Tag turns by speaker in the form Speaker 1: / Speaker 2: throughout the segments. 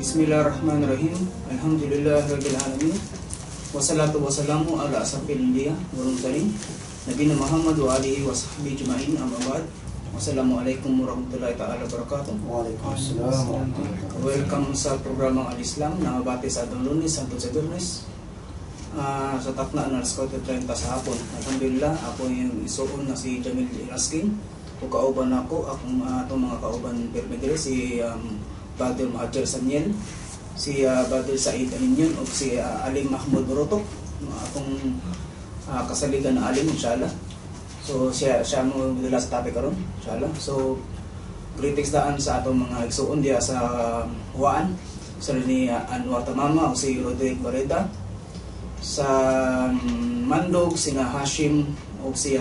Speaker 1: Bismillahirrahmanirrahim. Alhamdulillah Rabbil Alamin. Wassalatu wassalamu ala asrafil anbiya wal mursalin. Nabina Muhammad wa alihi wa sahbihi ajma'in. Amma ba'd. Wassalamualaikum warahmatullahi ta'ala wabarakatuh.
Speaker 2: Waalaikumsalam warahmatullahi.
Speaker 1: Welcome sa programang Al-Islam na mabati sa atong Lunes hangtod sa Biyernes, sa takna na alas 4:30 sa hapon. Alhamdulillah, ako yung isuon na si Jamil Raskin. Ug kauban nako akong atong mga kauban permi diri, si Badr Mahajar Sanyel, si Badr Said Aninyon ug si Alim Mahmud Borotok, atong kasaligan na alim, inshallah. So siya siya mo dala sa topic karon, inshallah. So greetings daan sa atong mga igsuon diya sa Huwaan, sa ni Anwar Tamama o si Roderick Barreda, sa Mandog sina Hashim o si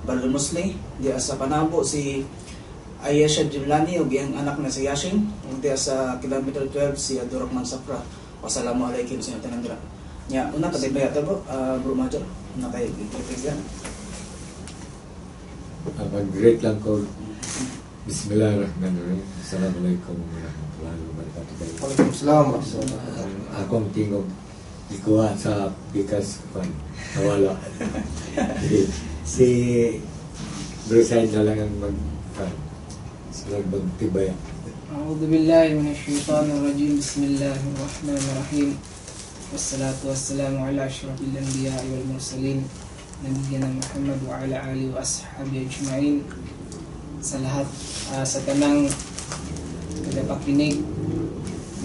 Speaker 1: Balon Musli, diya sa Panabo si Ayesha Jimlani ug iyang anak na si Yashin, ug diya sa Kilometer 12 si Abdurrahman Safra. Wassalamualaikum sa inyo tanan dira. Nya una katibay ato bro, Bro Major, una kay greetings diya.
Speaker 3: Mag-greet lang ko. Bismillahirrahmanirrahim. Assalamualaikum warahmatullahi wabarakatuh.
Speaker 2: Waalaikumsalam warahmatullahi wabarakatuh.
Speaker 3: Ang akong tingog ikuha sa pikas kwan. Nawala. Si Bro Said na lang ang mag kwan. Sila magtibaya.
Speaker 4: أعوذ بالله من الشيطان الرجيم. بسم الله الرحمن الرحيم. والصلاة والسلام على أشرف الأنبياء والمرسلين نبينا محمد وعلى آله وأصحابه أجمعين. Sa lahat, sa tanang tagapakinig,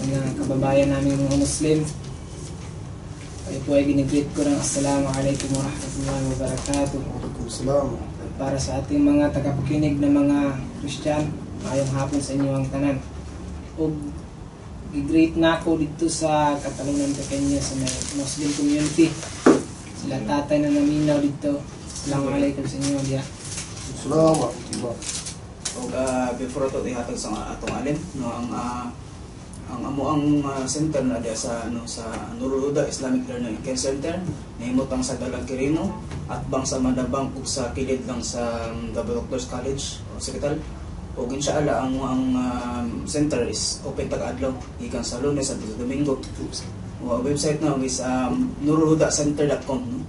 Speaker 4: mga kababayan namin mga Muslim, kayo po ay ginigreet ko ng Assalamualaikum warahmatullahi wabarakatuh.
Speaker 2: Waalaikumsalam.
Speaker 4: At para sa ating mga tagapakinig na mga Christian, maayong hapon sa inyo ang tanan. Ug gi-greet na ako dito sa Catalunan Pequeña sa may Muslim community. Sila tatay na naminaw dito. Assalamualaikum sa inyo diya.
Speaker 2: Assalamu warahmatullah.
Speaker 1: Ug before ato ihatag sa atong alim, no, ang amo ang center na diya sa ano, sa Nurul Huda Islamic Learning and Care Center, nahimutang sa Dalag Quirino at bang sa Madabang ug sa kilid lang sa Davao Doctors College Hospital. Ug inshallah ang center is open tag adlaw gikan sa Lunes hangtod sa Domingo. O, website na is nurulhudacenter.com, no?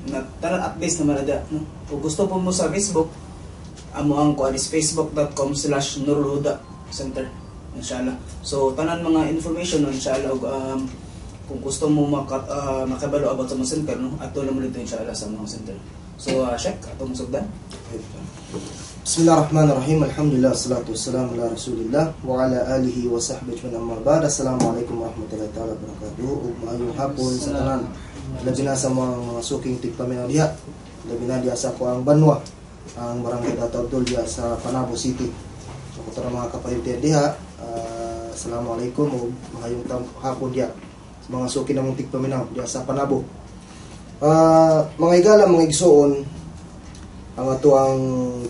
Speaker 1: Na tanan updates naman na da, no? Kung gusto po mo sa Facebook, amo ang kuan is facebook.com/nurulhudacenter, inshallah. So tanan mga information, no, inshallah, ug kung gusto mo makabalo about sa mga center, no, adto lang mo dito, inshallah, sa mga center. So check atong sugdan.
Speaker 2: Bismillahirrahmanirrahim. Alhamdulillah, salatu wassalamu ala Rasulillah wa ala alihi wa sahbihi ajma'in. Amma ba'd. Assalamualaikum warahmatullahi taala wabarakatuh. Ug maayong hapon sa tanan. Labi na sa mga suking tigpaminaw diha. Labi na diha sa ako ang banwa, ang Barangay Dato Abdul diha sa Panabo City. So kung mga kapayute diha, assalamualaikum ug maayong hapon diha sa mga suki namong tigpaminaw diha sa Panabo. Mga higala, mga igsuon, ang ato ang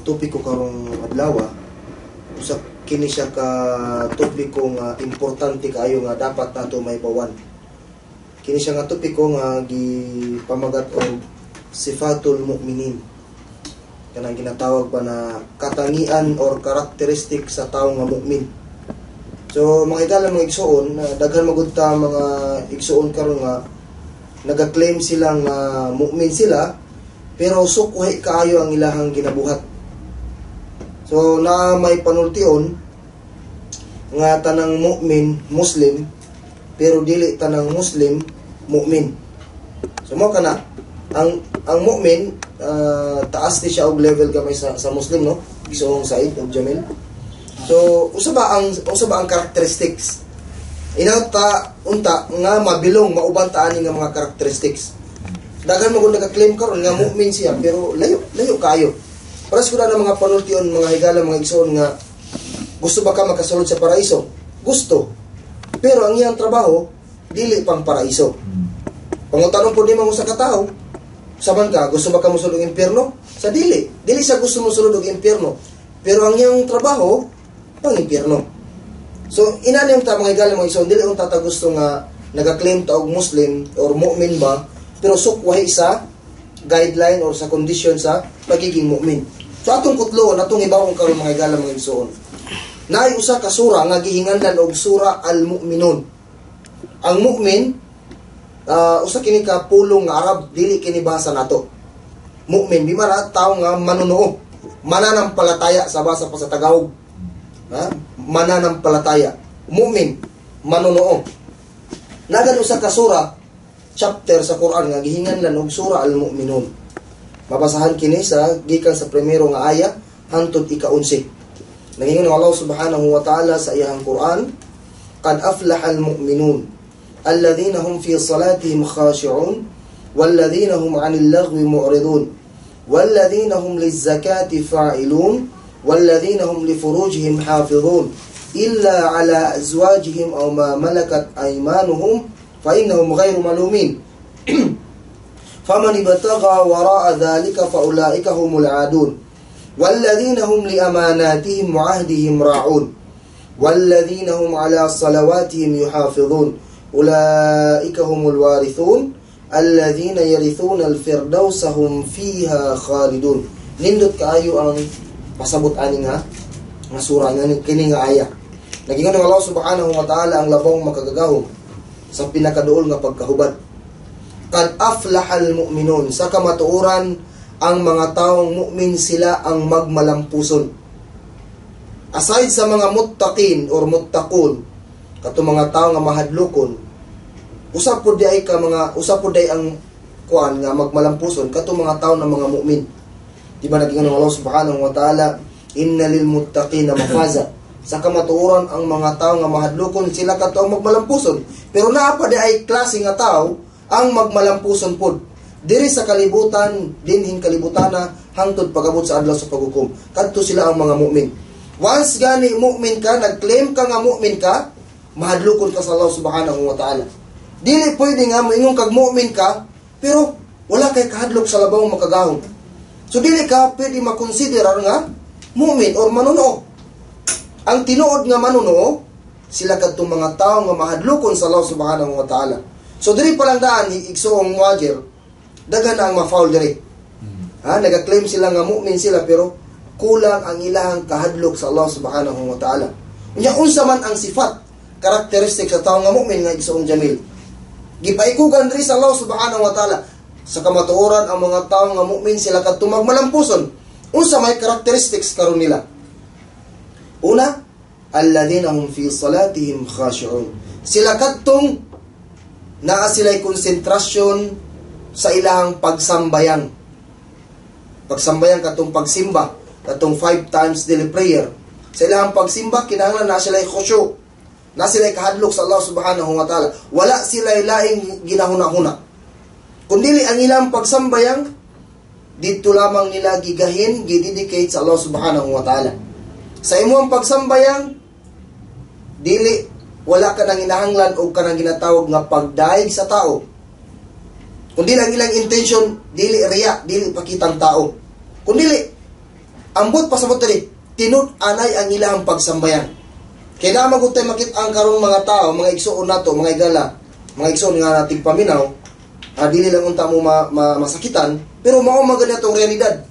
Speaker 2: topiko karong adlaw, usa kini siya ka topiko nga importante kaayo nga dapat nato mahibawan. Kini siya nga topiko nga gipamagat og sifatul mu'minin, kanang ginatawag ba na katangian or karakteristik sa tawo nga mu'min. So mga higala, mga igsuon, daghan magud ta mga igsuon karon nga naga-claim sila nga mu'min sila, pero sukwahi kaayo ang ilahang ginabuhat. So na may panultion nga tanang mu'min Muslim, pero dili tanang Muslim mu'min. So mo kana ang mu'min, taas ni siya og level gamay sa Muslim, no? Igsoong Said og Jamil. So usa ba ang characteristics? Inata unta nga mabilong mauban ta ani nga mga characteristics. Daghan mo kung nag-claim karon nga mu'min siya, pero layo layo kayo. Paras ko na ng mga panultion, mga higala, mga igsoon, nga gusto ba ka makasulod sa paraiso? Gusto. Pero ang iyang trabaho dili pang paraiso. Pangutanon po ni mo sa katao, saban ka, gusto ba ka mosulod og impyerno? Sa dili. Dili sa gusto mo sulod og impyerno. Pero ang iyang trabaho pang impyerno. So inani ang ta, mga higala, mga igsoon, dili unta ta gusto nga nag-claim ta og Muslim or mu'min ba, pero sukwahi sa guideline or sa condition sa pagiging mu'min. So atong kutloon, atong ibawong karon, mga higala, mga igsoon. Naay usa ka sura nga gihinganlan og Sura Al-Mu'minun. Ang mu'min, usa kini ka pulong nga Arab, dili kini basa nato. Mu'min bimara tao nga manunuo, mananampalataya sa basa pa sa Tagalog. Ha? Mananampalataya. Mu'min, manunuo. Nagan usa ka sura, chapter sa Quran nga gihinganlan og Sura Al-Mu'minun. Mabasahan kini sa gikan sa primero nga aya hangtod ika-11. Nangingon ang Allah subhanahu wa ta'ala sa iyang Quran, "Qad aflaha al-mu'minun alladhina hum fi salatihim khashi'un walladhina hum 'anil lagwi mu'ridun walladhina hum liz-zakati fa'ilun walladhina hum li furujihim hafizun illa 'ala azwajihim aw ma malakat aymanuhum fa innahum ghayru malumin faman ibtagha wara'a dhalika fa ulaika humul 'adun والذين هم لأماناتهم وعهدهم راعون والذين هم على صلواتهم يحافظون أولئك هم الوارثون الذين يرثون الفردوس هم فيها خالدون." Nindot kaayo ang pasabot ani nga nga sura nga kini nga aya. Nagingon ng Allah subhanahu wa ta'ala, ang labong makagagahom, sa pinakaduol nga pagkahubad. "Qad aflahal mu'minun", sa kamatuoran ang mga taong mu'min, sila ang magmalampuson. Aside sa mga muttaqin or muttaqun, kato mga tao nga mahadlokon, usab pud di ay ka mga usab pud di ang kuan nga magmalampuson, kato mga tao na mga mu'min. Di ba naging ang Allah subhanahu wa ta'ala, "Inna lil muttaqina mafaza"? Sa kamatuoran ang mga tao nga mahadlokon, sila kato ang magmalampuson. Pero naa pa di ay klase nga tao ang magmalampuson pod diri sa kalibutan, dinhing kalibutana, hangtod pag-abot sa adlaw sa paghukom. Kadto sila ang mga mu'min. Once gani mu'min ka, nag-claim ka nga mu'min ka, mahadlokon ka sa Allah subhanahu wa ta'ala. Dili pwede nga moingon kag mu'min ka, pero wala kay kahadlok sa labawng makagahom. So dili ka pwede makonsiderar nga mu'min or manunuo. Ang tinuod nga manunuo, sila kadtong mga tao nga mahadlokon sa Allah subhanahu wa ta'ala. So diri pa lang daan, igsuong Muhajir, daghan na ang ma-foul diri. Ha, nag-claim sila nga mu'min sila pero kulang ang ilahang kahadlok sa Allah subhanahu wa ta'ala. Unya unsa man ang sifat, karakteristik sa tao nga mu'min nga igsuong Jamil? Gipaikugan diri sa Allah subhanahu wa ta'ala. Sa kamatuoran ang mga tao nga mu'min, sila kadto magmalampuson. Unsa may characteristics karon nila? Una, alladhina hum fi salatihim khashi'un. Sila kadtong naa sila'y konsentrasyon sa ilahang pagsambayang. Pagsambayang katong pagsimba, katong 5 times daily prayer. Sa ilahang pagsimba, kinahanglan na sila'y khusyu. Na sila'y kahadlok sa Allah subhanahu wa ta'ala. Wala sila'y laing ginahuna-huna. Kundili ang ilang pagsambayang, dito lamang nila gigahin, gidedicate sa Allah subhanahu wa ta'ala. Sa imong pagsambayang, dili, wala ka nang inahanglan o ka nang ginatawag nga pagdaig sa tao. Kundi lang ilang intention, dili riya, dili pakitang tao. Kundi ambot pasabot diri, tinud-anay ang ilang pagsambayan. Kaya na magutay makita ang karong mga tao, mga igsuon nato, mga igala, mga igsuon nga nating paminaw, dili lang unta mo masakitan, pero mao man atong realidad.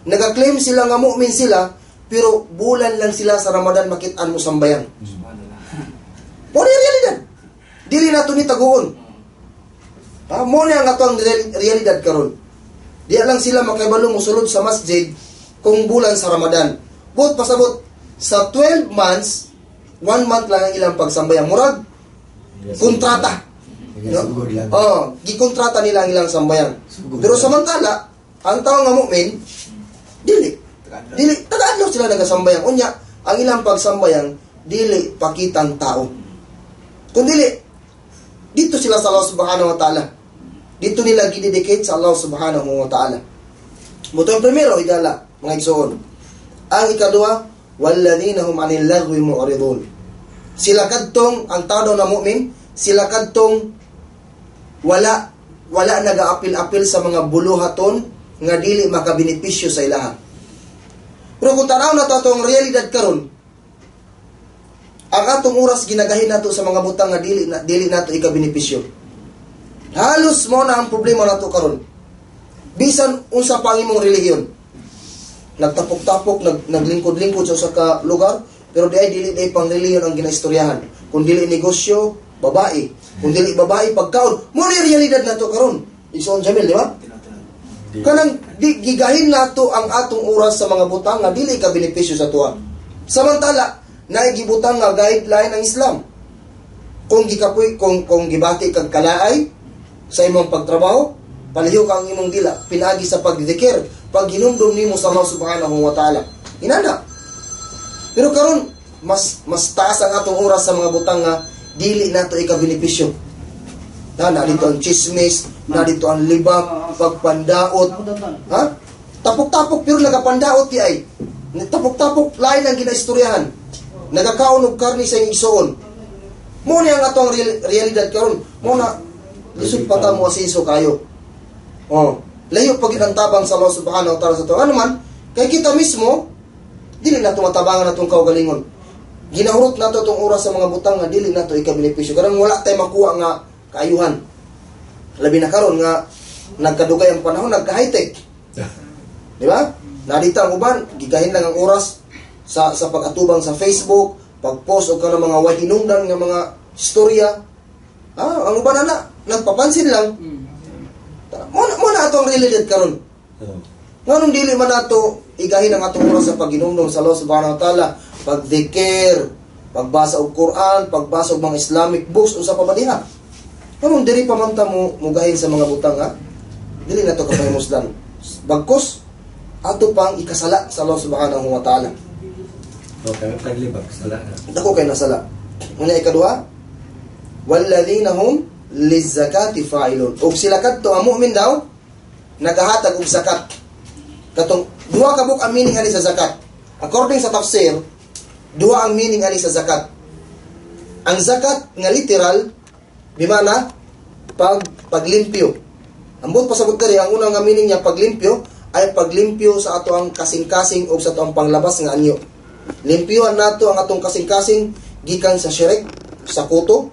Speaker 2: Nag-claim sila nga mu'min sila, pero bulan lang sila sa Ramadan makitaan mo sambayan. Mao ni realidad. Dili nato ni taguon. Mo ni ang atong realidad karon. Di lang sila makaibalo mosulod sa masjid kung bulan sa Ramadan. But pasabot sa 12 months, 1 month lang ang ilang pagsambayan. Murag kontrata. No? Oh, gikontrata nila ang ilang sambayan. Pero samantala, ang tao nga mu'min, dili. Dili taga-adlaw sila nagasambayan. Unya, ang ilang pagsambayan dili pakitang tao. Kung dili, dito sila sa Allah subhanahu wa ta'ala. Dito nila gidedicate sa Allah subhanahu wa ta'ala. Muto ang primero, igala, mga igsoon. Ang ikaduha, walladhina hum 'anil lagwi mu'ridun. Sila kadtong ang tao na mu'min, sila kadtong wala nagaapil-apil sa mga buluhaton nga dili makabenepisyo sa ilaha. Pero kung tanaw na to atong realidad karon, ang atong oras ginagahin nato sa mga butang nga dili nato ikabenepisyo. Halos mo na ang problema nato karon. Bisan unsa pa ang imong relihiyon, nagtapok-tapok, naglingkod-lingkod sa usa ka lugar, Pero di ay dili day pang reliyon ang ginaistoryahan. Kung dili negosyo, babae. Kung dili babae, pagkaon. Mo ni realidad nato karon. Igsoon Jamil, di ba? Kanang di gigahin nato ang atong oras sa mga butang nga dili ka benepisyo sa tuwa. Samantala, naay gibutang nga guideline ang Islam. Kung gikapoy, kung gibati kag kalaay sa imong pagtrabaho, palihog ang imong dila pinaagi sa pagdikir, pag hinumdum nimo sa Allah subhanahu wa ta'ala. Inana. Pero karon mas mas taas ang atong oras sa mga butang nga dili nato ikabenepisyo. Na dito ang chismis, na dito ang libak, pagpandaot. Ha? Tapok-tapok pero nagapandaot di ay. Tapok-tapok lain ang ginaistoryahan. Nagakaon og karni sa iyong igsuon. Mo ni ang atong realidad karon. Mo na lisod pa ta mo asinso kayo. Oh, layo pa gid ang tabang sa Allah subhanahu wa ta'ala sa to. Ano man, kay kita mismo dili na tumatabangan atong kaugalingon. Ginahurot nato atong oras sa mga butang nga dili nato ikabenepisyo. Karang wala tay makuha nga kaayuhan. Labi na karon nga nagkadugay ang panahon, nagka-high-tech. Di ba? Nadita ang uban, gigahin lang ang oras sa pag-atubang sa Facebook, pag-post og kanang mga way hinungdan nga mga istorya. Ah, ang uban ana nagpapansin lang. Mo na ato ang realidad karon. Nganong dili man nato igahin ang atong oras sa paghinumdom sa Allah subhanahu wa ta'ala, pagdikir, pagbasa og Quran, pagbasa og mga Islamic books unsa pa ba diha? Nganong diri pa man ta mo mugahin sa mga butang ha? Dili na to kapahimuslan. Bagkos ato pang ikasala sa Allah subhanahu wa ta'ala.
Speaker 3: Okay, taglibak sala na.
Speaker 2: Dako kay nasala. Una ikaduha, walladhina hum lizakati fa'ilun. Og sila kadto ang mu'min daw nagahatag og zakat. Katong duha ka buok ang meaning ani sa zakat. According sa tafsir, duha ang meaning ani sa zakat. Ang zakat nga literal bimana paglimpyo. Ambot pasabot diri ang unang nga meaning niya paglimpyo ay paglimpyo sa ato ang kasing-kasing o sa ato ang panglabas nga anyo. Limpyohan nato ang atong kasing-kasing gikan sa syirik, sa kuto,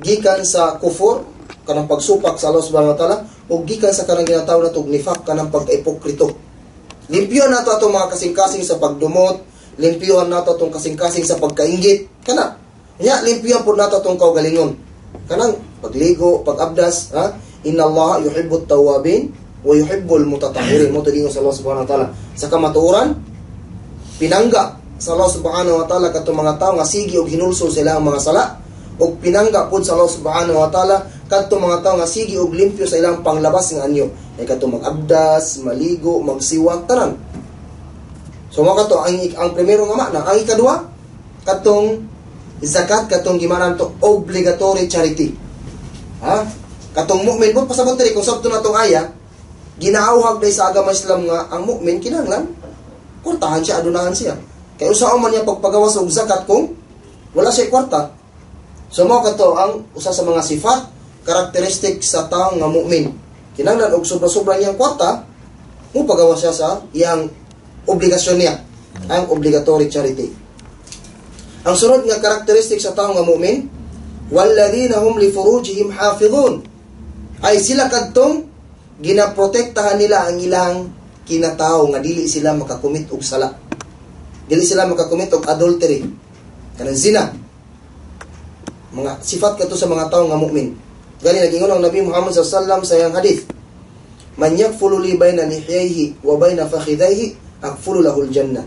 Speaker 2: gikan sa kufur, kanang pagsupak sa Allah subhanahu wa ta'ala, o gikan sa kanang ginatawag nato og nifaq, kanang pagka-hipokrito. Limpyohan nato atong mga kasing-kasing sa pagdumot, limpyohan nato atong kasing-kasing sa pagkainggit, kana. Nya limpyohan pud nato atong kaugalingon. Kanang pagligo, pagabdas, ha? Inna Allah yuhibbut tawwabin wa yuhibbul mutatahhirin. Mo to sa Allah subhanahu wa ta'ala. Sa kamatuoran, pinangga sa Allah subhanahu wa ta'ala katong mga tawo nga sige og hinulsol sila ang mga sala, og pinangga pud sa Allah subhanahu wa ta'ala kadtong mga tawo nga sige og limpyo sa ilang panglabas nga anyo, ay kadtong magabdas, maligo, magsiwak, tanan. So mo kato ang primero nga makna. Ang ikaduha kadtong zakat, katong gimanan to obligatory charity. Ha? Katong mu'min mo pasabot diri kung sabto na tong aya, ginaawhag day sa agama Islam nga ang mu'min kinahanglan kwartahan siya, adunahan siya. Kay usaon man niya pagpagawas og zakat kung wala siya kwarta. So mo kato ang usa sa mga sifat, karakteristik sa tawo nga mu'min. Kinahanglan og sobra-sobra niyang kwarta, mo pagawas siya sa iyang obligasyon niya, ang obligatory charity. Ang sunod nga karakteristik sa tawo nga mu'min, walladhina hum li furujihim hafizun. Ay sila kadtong ginaprotektahan nila ang ilang kinatawo nga dili sila makakumit og sala. Dili sila makakumit og adultery, kanang zina. Mga sifat kadto sa mga tawo nga mu'min. Gani nag-ingon ang Nabi Muhammad sallallahu alaihi wasallam sa iyang hadith, man yakfulu li bayna lihyayhi wa bayna fakhidayhi akfulu lahul jannah.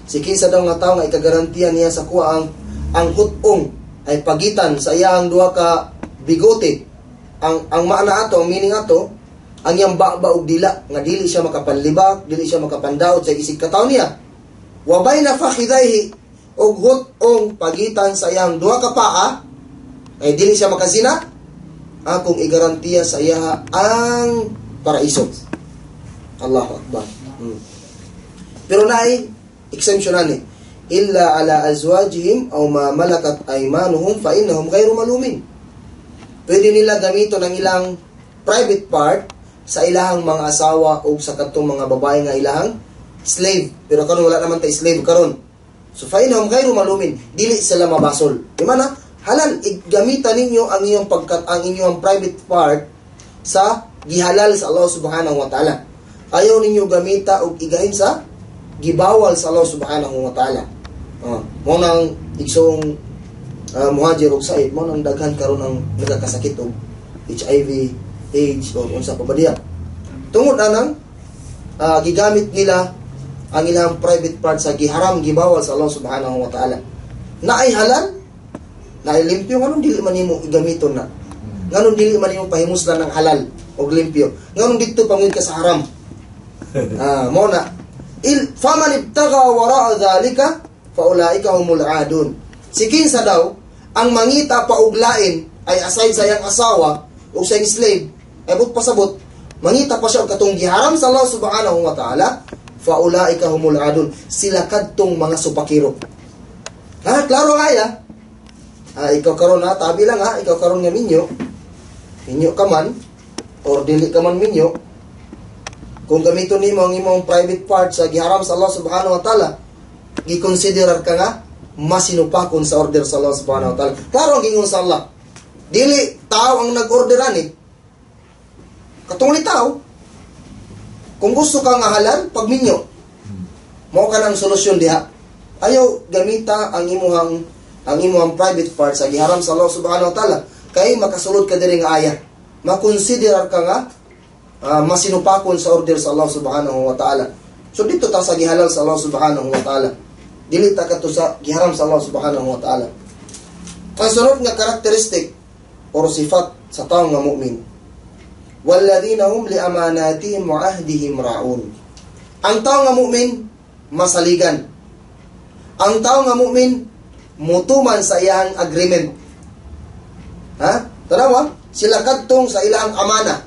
Speaker 2: Si kinsa daw nga tawo nga ikagarantiya niya sa kuha ang hutong ay pagitan sa iyang duha ka bigote. Ang maana ato, ang meaning ato, ang iyang baba og dila nga dili siya makapanlibak, dili siya makapandaot sa isig katawo niya. Wa bayna fakhidayhi og hutong pagitan sa iyang duha ka paa ay dili siya makazina, akong igarantiya sa iya ang paraiso. Allahu Akbar. Pero naay exemption ani, illa ala azwajihim aw ma malakat aymanuhum fa innahum ghayru malumin. Pwede nila gamiton ang ilang private part sa ilahang mga asawa o sa kadtong mga babae nga ilahang slave. Pero karon wala naman tay slave karon. So fa innahum ghayru malumin, dili sila mabasol. Di man na halal gamitan ninyo ang inyong pagkat ang inyong private part sa gihalal sa Allah subhanahu wa ta'ala. Ayaw ninyo gamita og igahin sa gibawal sa Allah subhanahu wa ta'ala. Oh. Mo nang igsoong Muhajir ug Said, mo nang daghan karon ang nagakasakit og HIV, AIDS o unsa pa ba diya. Tungod anang gigamit nila ang ilang private part sa giharam, gibawal sa Allah Subhanahu wa Ta'ala. Naay halal, naay limpyo, nganong dili man nimo gamiton na? Nganong dili man nimo pahimuslan ng halal og limpyo? Nganong didto pangud ka sa haram? Mo na il faman ibtaga wara'a dhalika faulaika humul adun. Si kinsa daw ang mangita pa og lain ay aside sa iyang asawa o sa iyang slave, ay but pasabot mangita pa siya og katong giharam sa Allah Subhanahu wa Ta'ala, faulaika humul adun, sila kadtong mga supakiro. Ha, klaro kaya. Ikaw karon ha, tabi lang ha, ikaw karon nga minyo. Minyo ka man or dili ka man minyo, kung gamiton nimo ang imong private part sa giharam sa Allah Subhanahu wa Ta'ala, gikonsiderar ka nga masinupakon sa order sa Allah Subhanahu wa Ta'ala. Klaro ang gingon sa Allah. Dili tao ang nag-order ani. Katong ni tao. Kung gusto ka nga halal, pagminyo. Mao ka ng solusyon diha. Ayaw gamita ang imuhang private part sa giharam sa Allah Subhanahu wa Ta'ala kay makasulod ka diri nga aya. Makonsiderar ka nga masinupakon sa order sa Allah Subhanahu wa Ta'ala. So dito ta sa gihalal sa Allah Subhanahu wa Ta'ala. Dili ta kadto sa giharam sa Allah Subhanahu wa Ta'ala. Ang sunod nga karakteristik or sifat sa tawo nga mu'min, walladhina hum li amanatihim wa ahdihim ra'un. Ang tao nga mu'min masaligan. Ang tao nga mu'min mutuman sa iyang agreement. Ha? Tanawa, sila kadtong sa ilang amana.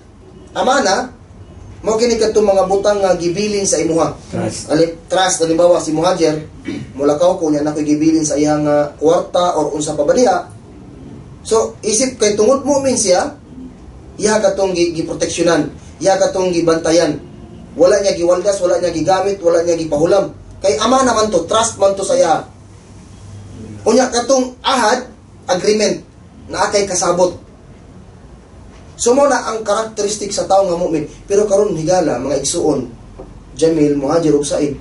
Speaker 2: Amana mo kini kadtong mga butang nga gibilin sa imuha.
Speaker 3: Trust.
Speaker 2: Ali, trust, halimbawa si Muhajir, mulakaw ko niya na gibilin sa iyang kwarta or unsa pa ba diha. So, isip kay tungod mu'min siya, iya katong giproteksyonan, iya katong gibantayan. Wala niya giwaldas, wala niya gigamit, wala niya gipahulam. Kay amana man to, trust man to sa iya. Unya katong ahad, agreement, na kay kasabot. So mo na ang karakteristik sa tao nga mu'min. Pero karon higala mga igsuon, Jamil, Muhajir ug Said,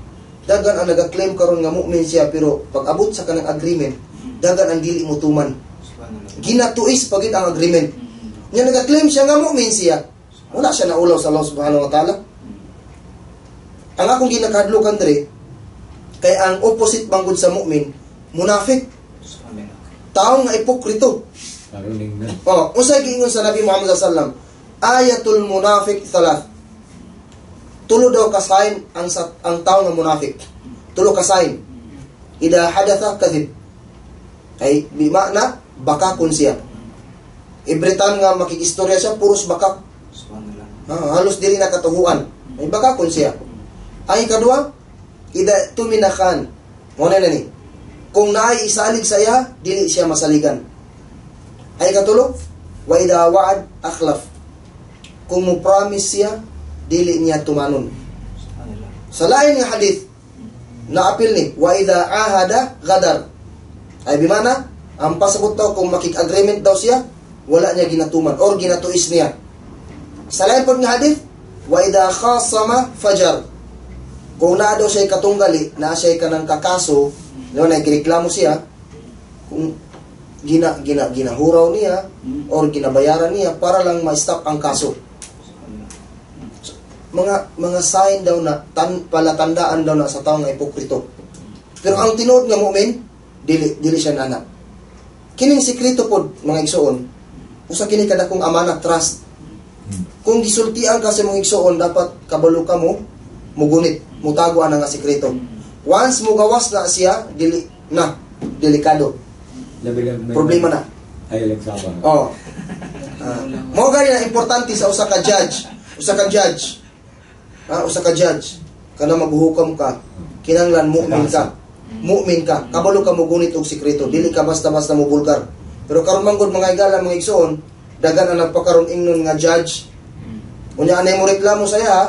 Speaker 2: dagan ang nagaklaim karon nga mu'min siya, pero pag abot sa kanang agreement, dagan ang dili mutuman.
Speaker 1: Subhanallah.
Speaker 2: Ginatuis pagid ang agreement. Nya nagaklaim siya nga mu'min siya. Wala siya naulaw sa Allah Subhanahu wa Ta'ala. Ang akong ginakadlukan diri kay ang opposite manggod sa mu'min, munafik,
Speaker 1: Subhanallah.
Speaker 2: taong nga ipokrito.
Speaker 3: Karuning na.
Speaker 2: Oh, unsay giingon sa Nabi Muhammad sallallahu alaihi wasallam? Ayatul munafik thalath. Tulo daw ka sign ang tao nga munafik. Tulo ka sign. Ida hadatha kadhib. Ay bimakna bakakon siya. Every time nga makikistorya siya, puros bakak.
Speaker 1: Subhanallah.
Speaker 2: Halos dili na katuhuan. Ay bakakon siya. Ay kadua, ida tumina khan. Mo na ni. Kung naay isalig sa iya, dili siya masaligan. Ay katulo, wa ida wa'ad akhlaf. Kung mo promise siya, dili niya tumanon.
Speaker 1: Subhanallah.
Speaker 2: Sa lain nga hadith, naapil ni, wa ida ahada gadar. Ay bimana, ang pasabot daw kung makik-agreement daw siya, wala niya ginatuman or ginatuis niya. Sa lain pod nga hadith, wa ida khasama fajar. Kung naa daw siya katunggali, naa siya kanang kakaso, no, na gireklamo siya, kung gina gina ginahuraw niya or ginabayaran niya para lang ma-stop ang kaso.
Speaker 1: Subhanallah.
Speaker 2: Mga sign daw na palatandaan daw na sa tao nga ipokrito. Pero ang tinuod nga mu'min, dili dili siya nana. Kining sikreto pod, mga igsuon, usa kini kadakong amana, trust. Kung gisultian ka sa mga igsuon, dapat kabalo ka mo mugunit, mutago ana nga sikreto. Once mo gawas na siya, dili na delikado.
Speaker 3: Labi lang may
Speaker 2: Problema na.
Speaker 3: Ay lang sama.
Speaker 2: Oh. Mo gani na importante sa usa ka judge, usa ka judge. Usa ka judge kana maghukom ka, kinahanglan mu'min ka. Mu'min ka, kabalo ka mogunit og sikreto, dili ka basta-basta mo bulgar. Pero karon man gud, mga igala, mga igsuon, dagan ang nagpakaron ingnon nga judge. Unya anay mo reklamo sa iya,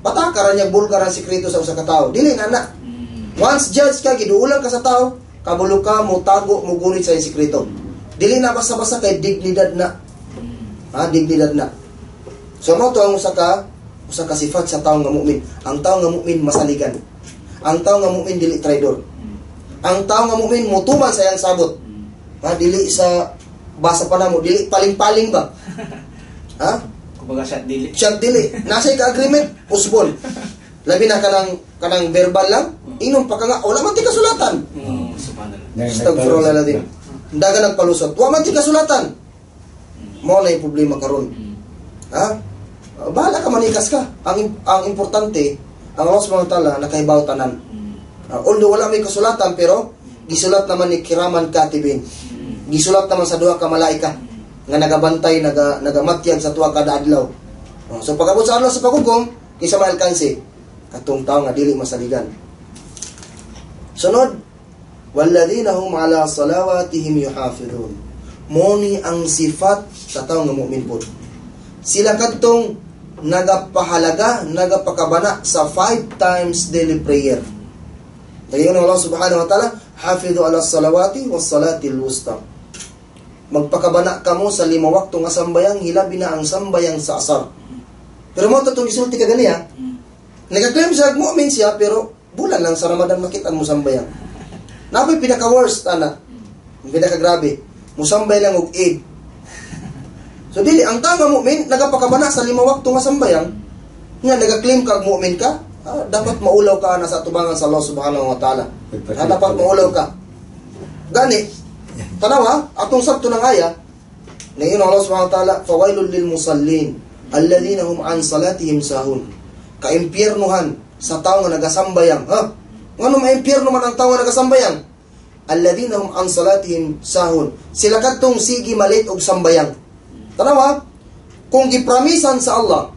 Speaker 2: pataka ra niya bulgar ang sikreto sa usa ka tawo. Dili na na. Once judge ka, giduulan ka sa tao, kabalo ka mo tago, mo gunit sa iyang sikreto. Dili na basta-basta kay dignidad na. Ha, dignidad na. So mo to ang usa ka sifat sa tao nga mu'min. Ang tao nga mu'min masaligan. Ang tao nga mu'min dili traidor. Ang tao nga mu'min mutuman sa iyang sabot. Ha, dili sa basa pa namo, dili paling-paling ba? Ha?
Speaker 1: Kumbaga siya dili.
Speaker 2: Siya dili. Nasa ka agreement, usbon. Labi na kanang kanang verbal lang, inom pa ka nga, wala man ti kasulatan.
Speaker 1: Subhanallah.
Speaker 2: Astagfirullahaladzim. Daga nagpalusot. Wa man ti kasulatan. Mao na yung problema karon. Ha? Bahala ka, manikas ka. Ang importante, ang Allah subhanahu wa ta'ala nakahibaw tanan. Although wala may kasulatan, pero gisulat naman ni Kiraman Katibin. Gisulat naman sa duha ka malaika nga nagabantay, nagamatyag sa tuwa kada adlaw. So pag-abot sa adlaw sa paghukom, kinsa may alkanse, katong tao nga dili masaligan. Sunod, walladhina hum ala salawatihim yuhafidhun. Mao ni ang sifat sa tao nga mu'min pod. Sila kadtong nagapahalaga, nagapakabana sa 5 times daily prayer. Dayon Allah subhanahu wa ta'ala, hafizu ala salawati was salatil wusta. Magpakabana kamo sa 5 wakto nga sambayang, hilabi na ang sambayang sa asar. Pero mo tatong gisulti ka gani ha. Nagaklaim siya mu'min siya, pero bulan lang sa Ramadan makita mo sambayang. Napoy pinaka worst ana. Pinaka grabe. Musambay lang og Eid. So dili ang tao nga mu'min nagapakabana sa 5 wakto nga sambayang, nga nagaklaim ka og mu'min ka, dapat maulaw ka na sa atubangan sa Allah subhanahu wa ta'ala. Dapat maulaw ka. Gani, tanawa, atong sabto ng aya, ngayon Allah subhanahu wa ta'ala, fawailul lil musallin, alladhina hum an salatihim sahun. Kaimpyernuhan sa tao nga nagasambayang. Ha? Ngano maimpyerno man ang tao nga nagasambayang? Alladhina hum an salatihim sahun. Sila kadtong sige malit og sambayang. Tanawa, kung gipramisan sa Allah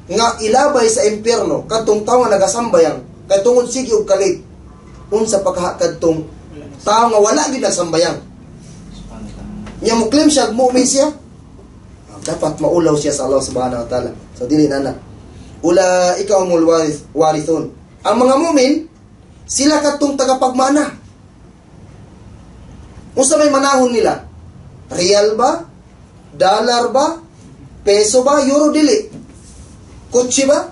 Speaker 2: nga ilabay sa impyerno kadtong tao nga nagasambayang kay tungod sige og kalit, unsa pa kaha kadtong tao nga wala gid nagsambayang? Nya mo claim siya mu'min siya, dapat maulaw siya sa Allah subhanahu wa ta'ala. So dili na na. Ulaika humul warithun. Ang mga mu'min, sila kadtong tagapagmana. Unsa may manahon nila? Real ba? Dollar ba? Peso ba? Euro dili? Kotse ba?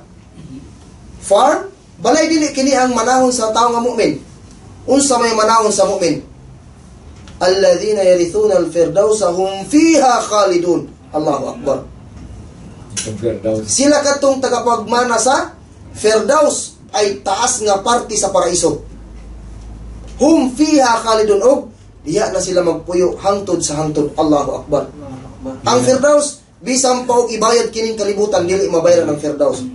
Speaker 2: Farm? Balay dili kini ang manahon sa tao nga mu'min. Unsa may manahon sa mu'min? Alladhina yarithuna al-firdausa hum fiha khalidun. Allahu Akbar. Sila katong tagapagmana sa Firdaus ay taas nga parte sa paraiso. Hum fiha khalidun, og diha na sila magpuyo hangtod sa hangtod. Allahu Akbar. Ang Firdaus, bisan pa og ibayad kining kalibutan, dili mabayaran ang Firdaus.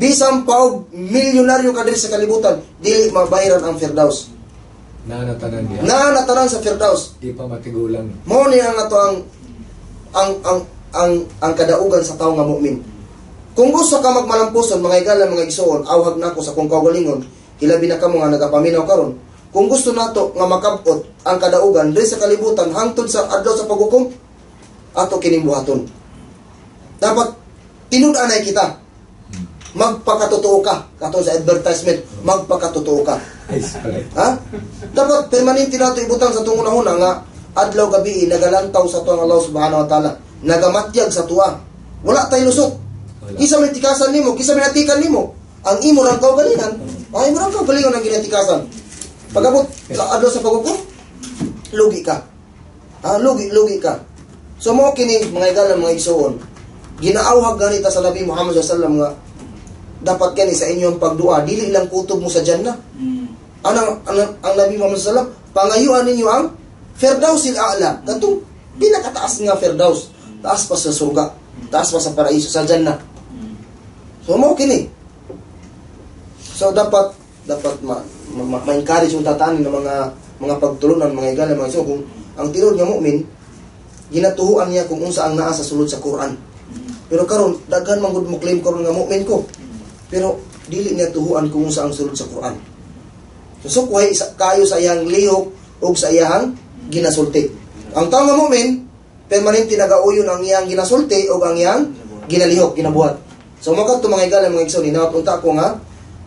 Speaker 2: Bisan pa og milyonaryo ka diri sa kalibutan, dili mabayaran ang Firdaus.
Speaker 3: Naanatanan niya.
Speaker 2: Naanatanan sa Firdaus.
Speaker 3: Di pa matigulang.
Speaker 2: Mao ni ang ato ang kadaugan sa tawo nga mu'min. Kung gusto ka magmalampuson, mga higala, mga igsuon, awhag nako sa kung kaugalingon, hilabi na kamo nga nagapaminaw karon. Kung gusto nato nga makabot ang kadaugan diri sa kalibutan hangtod sa adlaw sa paghukom, ato kining buhaton. Dapat tinud-anay kita. Magpakatotoo ka. Katong sa advertisement, magpakatotoo ka. Ha? Dapat permanente nato ibutang sa tunguna nga adlaw gabi nagalantaw sa tuwa ang Allah subhanahu wa ta'ala, nagamatyag sa tuwa. Wala tay lusot. Kisa may tikasan nimo, kisa may natikan nimo. Ang imo rang kaugalingan, ang imo rang kaugalingon ang ginatikasan. Pagabot sa adlaw sa paghukom, lugi ka. Ha, lugi ka. So mo kini mga higala, mga igsuon, ginaawhag ganita sa Nabi Muhammad sallallahu alaihi wasallam nga dapat kani sa inyong pagdua, dili lang kutob mo sa jannah. Anang ang Nabi Muhammad sallallahu alaihi wasallam, pangayuan ninyo ang Firdausil A'la, katong pinakataas nga Firdaus, taas pa sa surga, taas pa sa paraiso, sa jannah. So mo kini. So dapat ma-encourage yung tatanin ng mga pagtulunan, mga higala, mga igsuon. Kung ang tinuod nga mu'min, ginatuhuan niya kung unsa ang naa sa sulod sa Quran. Pero karon daghan man gud mo claim karon nga mu'min ko, pero dili niya tuhuan kung unsa ang sulod sa Quran. So sukway kayo sa iyang lihok ug sa iyang ginasulti. Ang tao nga mu'min, permanente nagauyon ang iyang ginasulti ug ang iyang ginalihok, ginabuhat. So makadto mga higala, mga igsoon, hinaot unta ko nga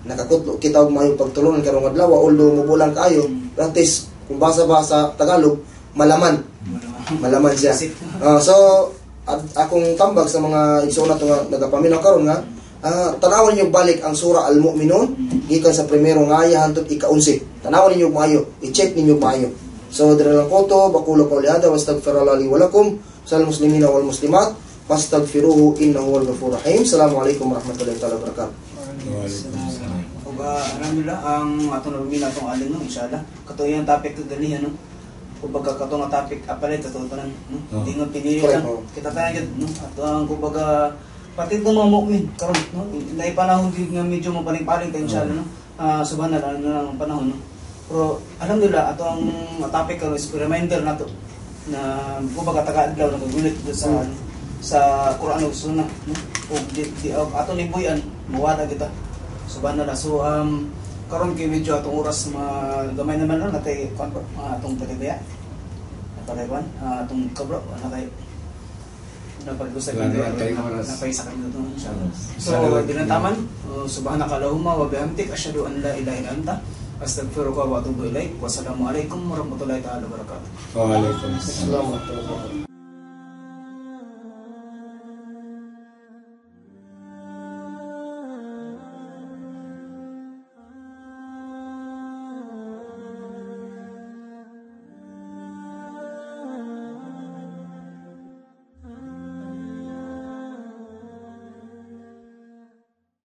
Speaker 2: nakakutlo kita og maayong pagtulunan karong adlaw, although mubulang kaayo, at kung basa ba sa Tagalog, malaman. Malaman siya. So akong tambag sa mga igsoon nato nga nagapaminaw karon nga tan-awon niyo balik ang sura Al-Mu'minun gikan sa primero nga aya hantod ika-11. Tanawon ninyo maayo, i-check ninyo maayo. So dira lang ko to, aqulu qawli hada wa astaghfirullah li wa lakum sal muslimina wal muslimat fastaghfiruhu innahu huwal ghafurur rahim. Assalamualaikum warahmatullahi taala wabarakatuh.
Speaker 3: Waalaikumsalam.
Speaker 1: Ug alhamdulillah ang atong nabamina atong alin, no, inshallah. Kato yung topic to dali, ano. Kumbaga kato nga topic apalit ato tanan, no.
Speaker 3: Oh.
Speaker 1: Di nga pinili
Speaker 2: Correct,
Speaker 1: lang.
Speaker 2: oh.
Speaker 1: Kita tanan gyud, no. Ato ang kumbaga pati itong mga mu'min karon, no. Naay panahon din nga medyo mapaling-paling tayo, inshallah, no. Subhanallah, ano na ang panahon, no. Pero alhamdulillah ato ang topic karon is reminder nato na kumbaga taga-adlaw nagagulit dito sa Quran ug Sunnah, no. Ug di og ato ni buyan muwala kita. Subhanallah. So karon kay medyo atong oras ma gamay naman lang natay kuan bro, atong patibaya. Napatay kuan, atong kabro ana kay napag-usap
Speaker 3: Wala na tayong oras.
Speaker 1: Napay sa kanila to, inshallah. So
Speaker 3: Inshallah.
Speaker 1: dinataman, subhanaka allahumma wa bihamdik asyhadu an la ilaha illa anta astaghfiruka wa atubu ilaik. Wassalamu alaikum warahmatullahi taala wabarakatuh.
Speaker 3: Waalaikumsalam.
Speaker 2: Assalamualaikum warahmatullahi wabarakatuh.